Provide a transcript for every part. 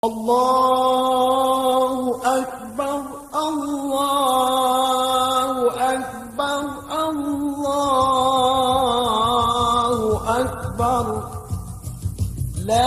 Allahu Akbar, Allahu Akbar, Allahu Akbar. La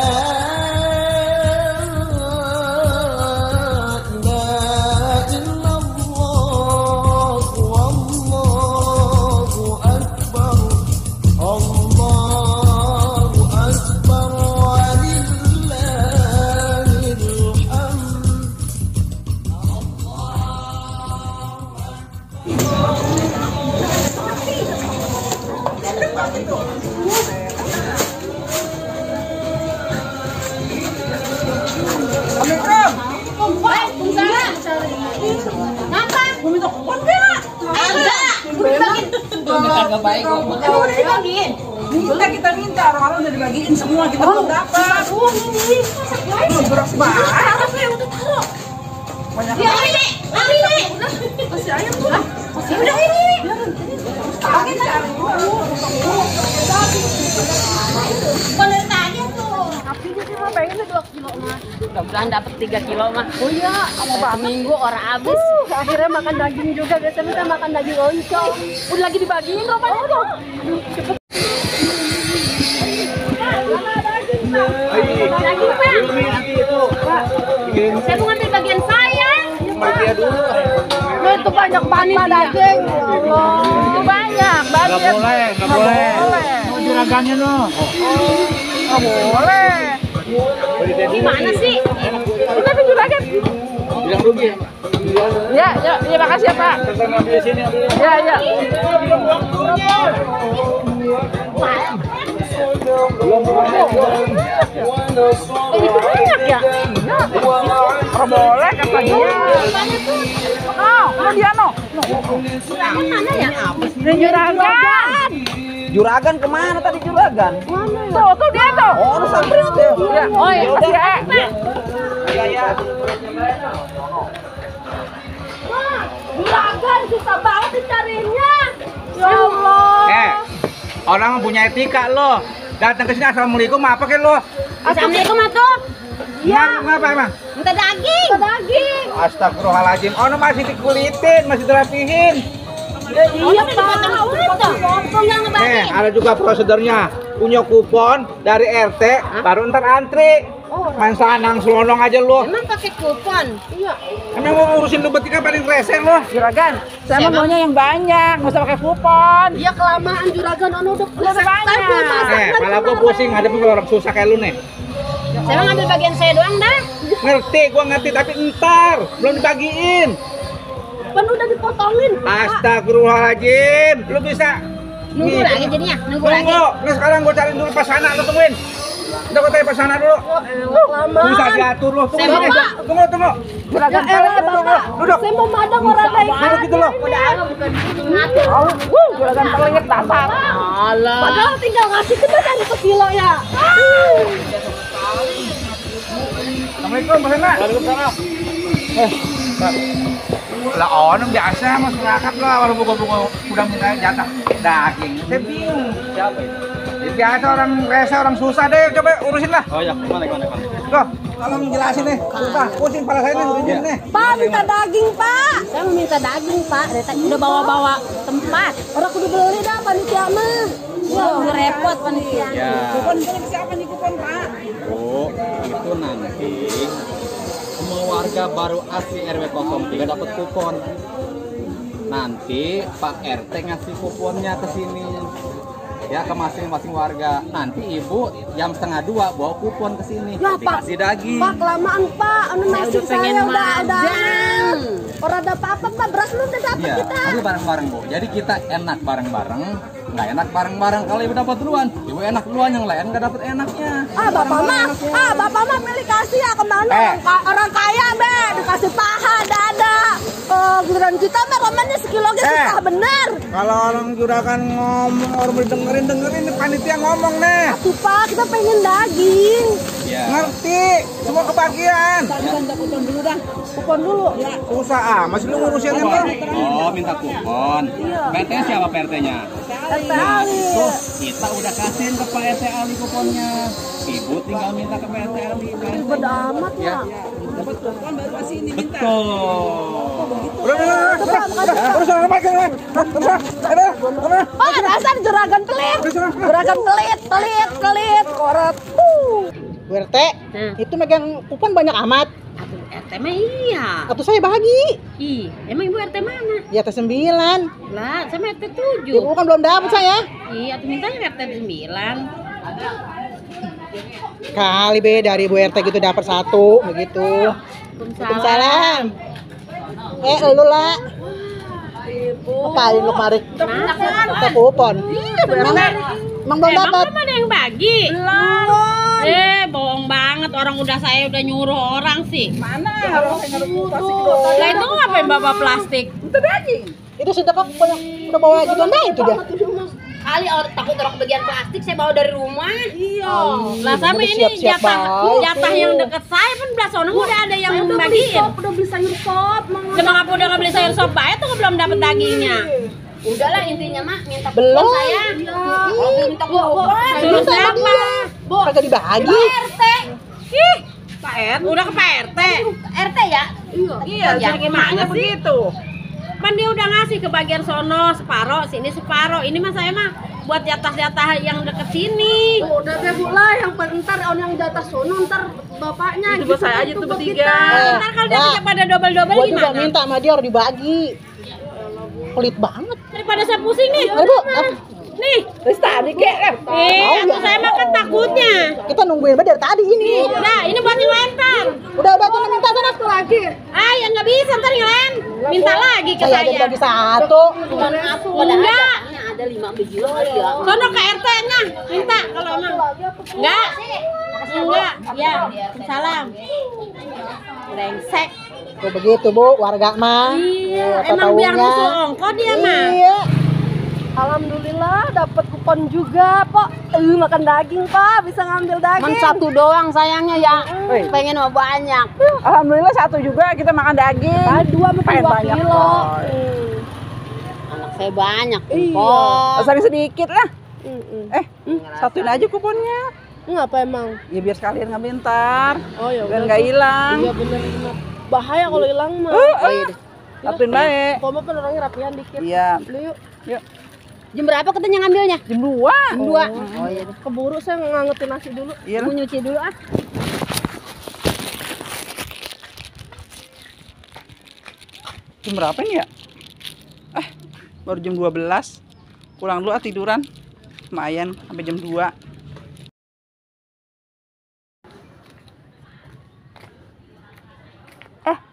Gak baik kok. Emang udah dibagiin? Kita minta, orang-orang udah dibagiin semua, kita belum dapat. Ini beras banget. harusnya udah taruh. Banyak Ya ini. masih ayam tuh. Masih udah ini. Pakai cari dulu. Bener tadi tuh. Tapi dia cuma pengen 2 kilo mah. Mudah-mudahan dapat 3 kilo mah. Oh iya, sama banget. Seminggu orang habis. Akhirnya makan daging juga, biasanya kita makan daging oncom. Udah lagi dibagiin rupanya tuh. Aduh, cepet. Daging Pak. Saya mau ngambil bagian saya. Nah, itu banyak banget daging. Ya Allah. Itu banyak. Nggak boleh. Mau juragannya loh. Nggak boleh. Gimana sih? Kita tuh juragan. Bilang rugi ya, Pak? Ya, makasih ya Pak. Kita ngambil di sini. Ya. Itu banyak ya? Boleh kata dia. Mau dia no? Juragan mana ya? Juragan. Juragan kemana tadi juragan? Tuh dia tuh. Oh, udah sampai tuh. Ya. Oh iya, kasih ya. Ya. Juragan susah banget dicarinya. Ya Allah. Orang punya etika lo. Datang ke sini assalamualaikum apa kan lo? Assalamualaikum atuh. Ngapa emang? Minta daging. Astagfirullahaladzim. Ono masih dikulitin, masih dirapihin. Iya Pak. Potong yang ngebagi. Ada juga prosedurnya. Punya kupon dari RT, baru ntar antri. Main sanang selonong aja lo. Emang pakai kupon? Iya. Emang mau ngurusin lu betika paling rese lo. Juragan, saya mau maunya yang banyak, nggak usah pakai kupon. Iya kelamaan juragan udah banyak. Kepala gua pusing hadapin orang susah kayak lu nih. Saya mau ngambil bagian saya doang dah. Gua ngerti tapi entar belum dibagiin. Kan udah dipotongin. Astagfirullahaladzim, lu bisa Nunggu lagi jadinya, nunggu lagi. Nah sekarang gua cari dulu pasana, lu tungguin. Udah gua tanya pasana dulu. Bisa diatur lu, tunggu sini. Tunggu. Juragan, Duduk. saya mau madang orang lain. Duduk gitu lo. Ngatur. Juragan pelit dasar. Alah. Padahal tinggal ngasih kita dari sekilo ya. Assalamualaikum, Pak Sena. Waalaikumsalam. Pak. Lah orang biasa masyarakat lah, walaupun gua udah minta jatah daging. Saya bingung. Siapa itu? Biasa orang rese, orang susah deh, coba urusin lah. Oh ya, kemana? Loh, tolong jelasin nih. Susah, pusing kepala saya nih, urusin nih. Pak minta daging Pak. Saya mau minta daging Pak. Dari tadi udah bawa tempat. Orang kudu beli dah panitia mah. Wah, udah repot panitia. Ya. Kupon milik siapa nih kupon Pak? Oh, itu nanti semua warga baru asli RW 03 dapat kupon. Nanti Pak RT ngasih kuponnya ke sini. Ya, ke masing-masing warga. Nanti ibu jam 1:30 bawa kupon ke sini. Ya, Pak. Dikasih daging. Pak kelamaan Pak. Anu nasi udah pengen saya udah magang. Orang ada apa-apa Pak, beras lu udah dapat Iya, kita. tapi bareng-bareng Bu. Jadi kita enak bareng-bareng, nggak enak bareng-bareng. Kalau ibu dapat duluan, ibu enak duluan, yang lain nggak dapat enaknya. Bapak mah milih kasih ya kemana orang kaya be dikasih paha dada giliran kita mah romannya sekilo ge susah bener. Kalau orang juragan ngomong, orang dengerin nih panitia ngomong nih. Atuh Pak, kita pengen daging. Ya. Ngerti, semua kebagian. Kupon dulu dah. Kupon dulu. Ya. Usaha, masih lu ngurusin kan? Oh, minta kupon. PT siapa PT-nya? RT Ali. Tuh, kita udah kasihin ke Pak RT Ali kuponnya. Ibu tinggal minta ke PT Ali. Ribet amat ya. Dapat kupon baru kasih ini minta. Betul. Oh, dasar juragan pelit. Juragan pelit. Korot. Bu RT, itu megang kupon banyak amat. RT mah iya. Atau saya bagi. Ih, emang ibu RT mana? Ya atas 9. Lah, sama RT Ibu 7. kan belum dapat saya. Iya, tuh mintanya RT 9. Kali be dari Bu RT gitu dapat 1 begitu. Waalaikumsalam. Elu lah. Ngapain lu kemari? Kita kupon. Emang belum dapat. Emang ada yang bagi? Bohong banget. Orang saya udah nyuruh orang sih. Mana? Harus ngaruh plastik dulu. Lah itu ngapain bawa plastik? Itu daging. Itu sudah kok banyak udah bawa gituan dah itu dia. Kali takut orang kebagian plastik saya bawa dari rumah. Iya. Lah sama udah ini siap-siap jatah yang deket saya pun belah sono udah ada yang bagiin. Udah beli sayur sop. Cuma apa udah nggak beli sayur sop bae tuh belum dapat dagingnya. Udahlah intinya mah minta Belum. kupon saya. Minta kupon. Suruh siapa? Kagak dibagi. RT. Ih, Pak RT. Udah ke Pak RT. RT ya? Iya, Ya, gimana begitu? Kan dia udah ngasih ke bagian sono separoh, sini separoh. Ini mah saya mah buat jatah-jatah yang deket sini. Udah deh Bu lah, yang ntar yang di atas sono ntar bapaknya. Itu buat saya aja tuh bertiga. Ntar kalau dia punya pada double-double Gua juga gimana? minta sama dia harus dibagi. Pelit banget. Daripada saya pusing nih. Ayo, Bu. Nih. Terus tadi kek. Atau saya makan takutnya. Kita nungguin dari tadi ini. Nah, ini buat yang lempar. Udah sana minta sana lagi. Ah, ya nggak bisa ntar ngelem. Minta lagi ke Saya aja saya. dibagi 1. Enggak. Ada 5 biji ya. Sono ke RT-nya. Minta kalau emang. Enggak. Enggak. Ya. Salam. Brengsek. Tuh begitu Bu, warga mah. Iya, Apa emang biar taunya? musuh ongkos dia mah. Iya. Alhamdulillah dapat kupon juga, Pak. Makan daging, Pak. Bisa ngambil daging. Cuman satu doang sayangnya ya. Pengen mau banyak. Alhamdulillah 1 juga kita makan daging. 2 sama Pengen 2 banyak, kilo. Anak saya banyak. Iya. Asal sedikit lah. Satuin aja kuponnya. Ngapa emang? Ya biar sekalian ngambil ntar. Oh ya Biar nggak hilang. Iya bener. Bahaya kalau hilang mah. Satuin baik. Poma kan orangnya rapian dikit. Iya. Beli yuk. Yuk. Jam berapa katanya ngambilnya? Jam 2. Jam 2. Oh iya. Keburu saya ngangetin nasi dulu. Iya. Aku nyuci dulu ah. Jam berapa nih ya? Baru jam 12. Pulang dulu tiduran. Lumayan sampai jam 2.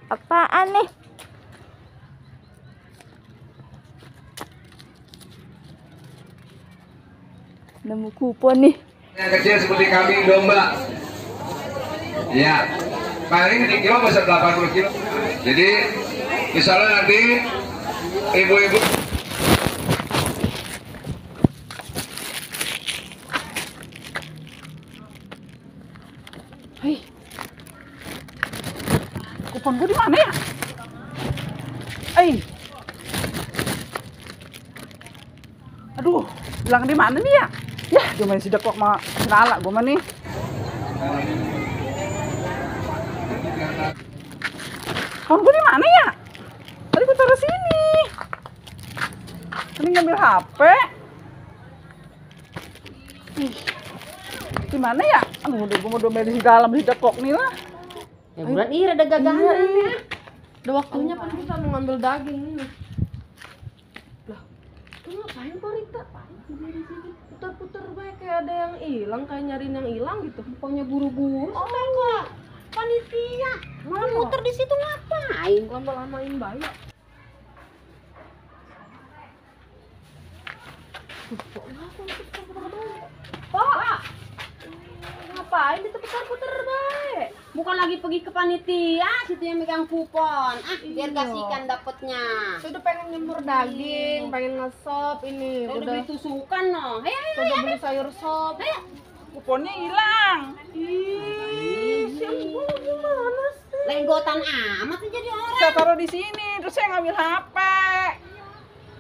Apaan nih? Nemu kupon nih. Yang kecil seperti kambing domba. Ya, paling di kilo bisa 80 kilo. Jadi, misalnya nanti ibu-ibu Kupon gue di mana ya? Aduh, bilang di mana nih ya? Ya, gue main sidak kok sama Nala gue mah nih. Kupon gue di mana ya? Tadi gue taruh sini. Tadi ngambil HP. Di mana ya? Aduh, gue mau domelin di dalam sidak kok nih lah. Ya bulan ini ada gagahan ya. Udah waktunya kan kita mau ngambil daging nih. Lah, lu ngapain kok Rita? Putar-putar baik kayak ada yang hilang, kayak nyariin yang hilang gitu. Pokoknya buru-buru. Oh enggak. Panitia. Malah muter di situ ngapain? Lama-lamain bayar. Pak, ngapain diputar-putar baik? Bukan lagi pergi ke panitia, situ yang megang kupon. Biar kasihkan dapatnya. Sudah pengen nyemur daging, pengen ngesop ini. Udah beli tusukan no. Ayo. Sudah beli sayur sop. Ayo. Kuponnya hilang. Gimana sih? Lenggotan amat sih jadi orang. Saya taruh di sini, terus saya ngambil HP.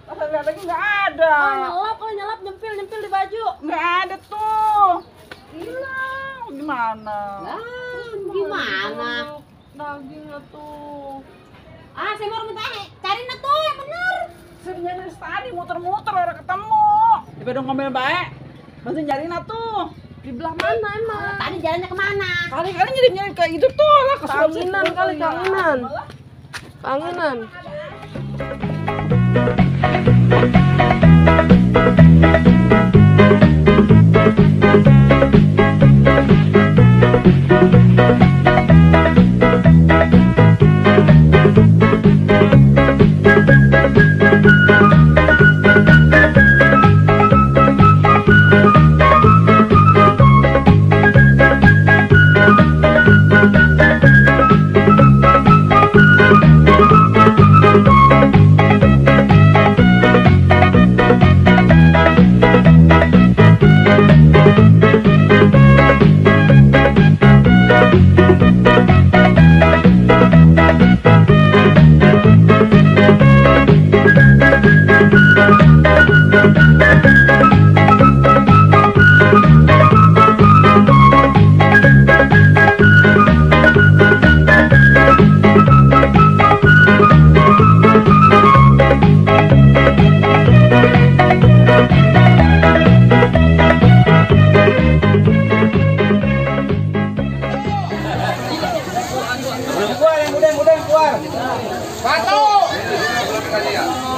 Pas saya lihat lagi nggak ada. Kalau nyelap nyempil di baju. Nggak ada tuh. Hilang. Gimana? Gimana? Dagingnya tuh. Saya baru minta cari na tuh yang bener. Saya nyari tadi muter-muter orang ketemu. Coba dong ngambil baik. Masih nyariin tuh. Di belah mana emang? Tadi jalannya kemana? Kali-kali nyari kayak itu tuh lah. Kangenan kali, kangenan. Kangenan.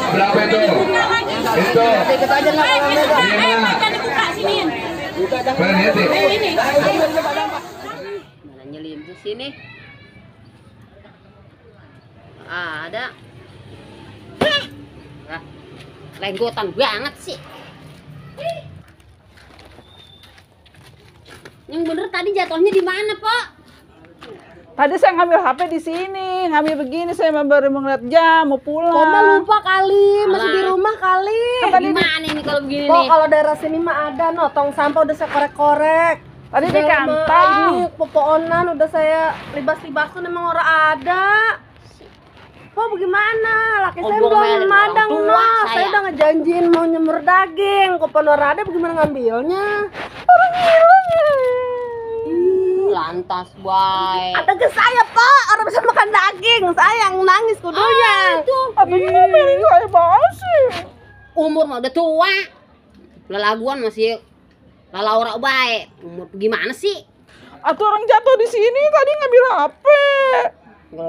Berapa itu? Itu. Mana nyelim di sini? Ada. Lenggotan banget sih. Yang bener tadi jatuhnya di mana, Pak? Tadi saya ngambil HP di sini, ngambil begini, saya baru ngeliat jam, mau pulang. Koma lupa kali, masih di rumah kali. Kan di mana ini kalau begini Kok nih? kalau daerah sini mah ada no, tong sampah udah saya korek-korek. Tadi di kantong. Ini popoonan udah saya libas-libasin emang orang ada. Kok bagaimana? Laki saya Obong belum melin madang orang no. tua Saya saya. udah ngejanjiin mau nyemur daging. Kok orang ada bagaimana ngambilnya? Orang hilang ya. Lantas, boy. Ada ke saya, Pak. Orang bisa makan daging. Saya yang nangis kudunya. Tapi ngomelin saya banget sih. Umur mah udah tua. Lelaguan masih lalaura baik. Umur gimana sih? Atau orang jatuh di sini tadi ngambil HP.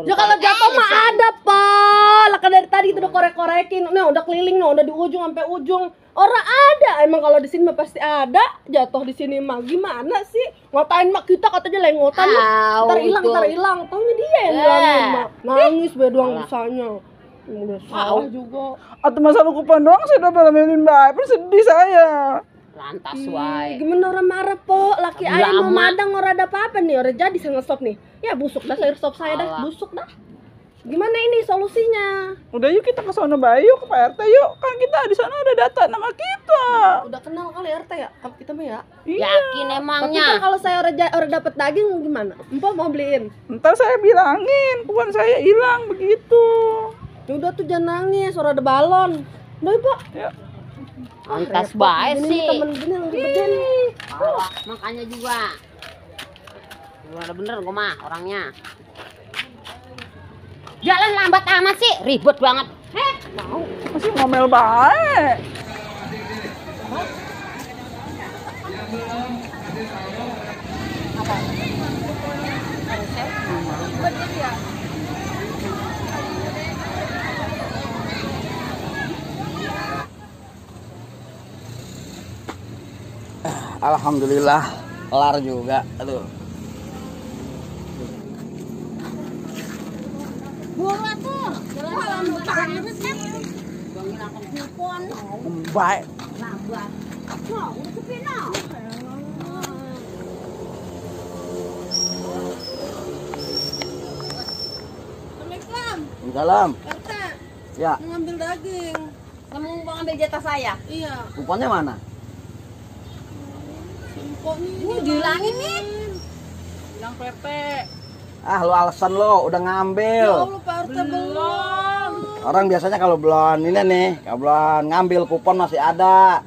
Ya kalau jatuh mah ada, Pak. Lah kan dari tadi itu udah korek-korekin. Nah, udah keliling no, udah di ujung sampai ujung. Orang ada. Emang kalau di sini mah pasti ada. Jatuh di sini mah gimana sih? Ngatain mak kita katanya lengotan. Ntar hilang. Taunya dia yang bilangin, Mak. Nangis be doang usahanya. Udah salah juga. Atau masalah kupon doang saya udah belamelin Bapak, sedih saya. Lantas, boy. Gimana orang marah, Po? Laki ayah mau madang orang ada apa-apa nih. Orang jadi saya nge-stop nih. Ya busuk dah sayur sop saya dah. Busuk dah. Gimana ini solusinya? Udah yuk kita ke sana Bayu, ke Pak RT yuk. Kan kita di sana ada data nama kita. Udah kenal kali RT ya? Kita mah ya? Yakin Tapi emangnya? kan kalau saya orang dapat daging gimana? Empok mau beliin? Ntar saya bilangin, kupon saya hilang begitu. Ya udah tuh jangan nangis, orang ada balon. Udah, Pak. Ya. Lantas baik sih. Temen gini yang dibedain. Makanya juga. Gua ada bener gua mah orangnya. Jalan lambat amat sih, ribet banget. Masih ngomel baik. Alhamdulillah kelar juga. Aduh. Bola tuh, jalan banget kan. Gua ngilangkan kupon. Baik. Lambat. Nah, udah sepi nah. Salam. RT, Ya, mau ngambil daging. Kamu mau ambil jatah saya? Iya. kuponnya mana? Kok ini Dihilangin nih. Yang PP. Ah, lu alasan lo udah ngambil. Ya Allah, Pak RT belum. Orang biasanya kalau belum ini nih, kalau belum ngambil kupon masih ada.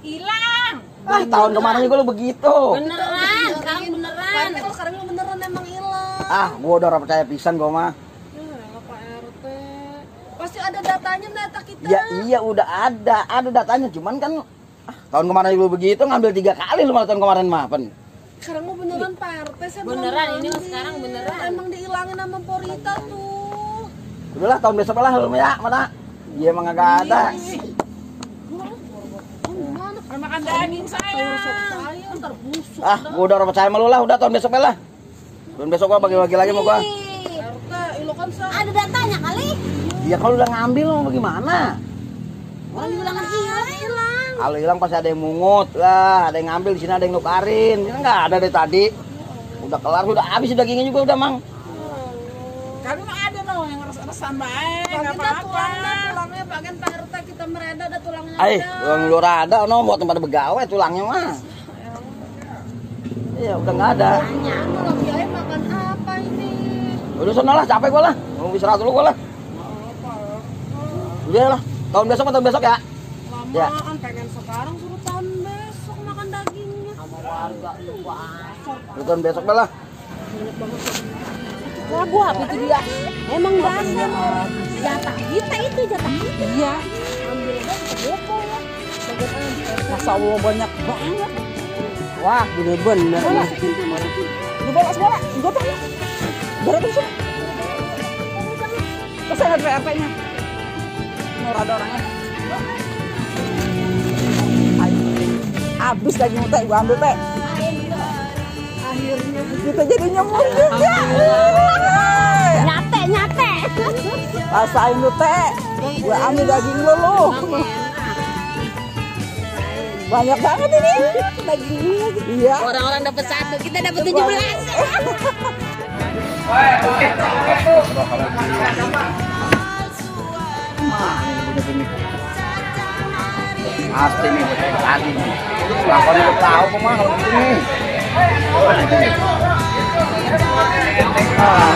Hilang. Ah, tahun kemarin juga lu begitu. Beneran, sekarang Pak beneran. RT kalau sekarang lu beneran emang hilang. Ah, gua udah ora percaya pisan gua mah. Ya elah, Pak RT. Pasti ada datanya, data kita. Ya iya udah ada datanya, cuman kan tahun kemarin lu begitu ngambil 3 kali lu malah tahun kemarin mah, Pen. Sekarang mau beneran Pak RT, saya belum Beneran, ini ngambil. sekarang beneran. Emang dihilangin sama Porita tuh. Udahlah tahun besok lah lu ya, mana? Dia emang agak ada. Makan daging saya. Saya ntar busuk. Ah, gua udah ora percaya sama lu lah, udah tahun besok lah. Tahun besok gua bagi-bagi lagi sama gua. RT, lo kan saya. Ada datanya kali. Ya kalau udah ngambil mau bagaimana? Orang bilang hilang. Kalau hilang pasti ada yang mungut lah, ada yang ngambil di sini, ada yang nukarin. Ini nggak ada dari tadi. Udah kelar, udah habis dagingnya juga udah, Mang. Kami mah ada loh yang res-resan baik, Kita enggak apa-apa. tulangnya bagian Pak RT kita mereda ada tulangnya. Ay, ada. tulang lu ada no buat tempat begawe tulangnya mah. Iya, udah nggak ada. Tanya, aku lagi ayam makan apa ini? Udah sana lah, capek gua lah. Mau istirahat dulu gua lah. Udah lah, tahun besok atau besok ya? Lama Ya. kan pengen sekarang suruh tahun besok makan dagingnya. Udah tahun besok lah. Wah, gua apa itu dia? Emang basah. Jatah kita itu jatah kita. Iya. Ambil aja kita bopong lah. Masa Allah banyak banget. Wah, bener-bener. Dibawa semua, gotong ya. Berapa sih? Terus saya ada RT-nya. Mau ada orangnya. Habis daging teh, gua ambil teh. Akhirnya kita jadi nyemur juga. Nyate. Rasain lu teh. Gua ambil daging lu. Banyak banget ini. Dagingnya. Iya. Orang-orang dapat 1, kita dapat 17. Pasti nih, tadi nih. Lakon udah tahu kok mah kalau begini. Ah,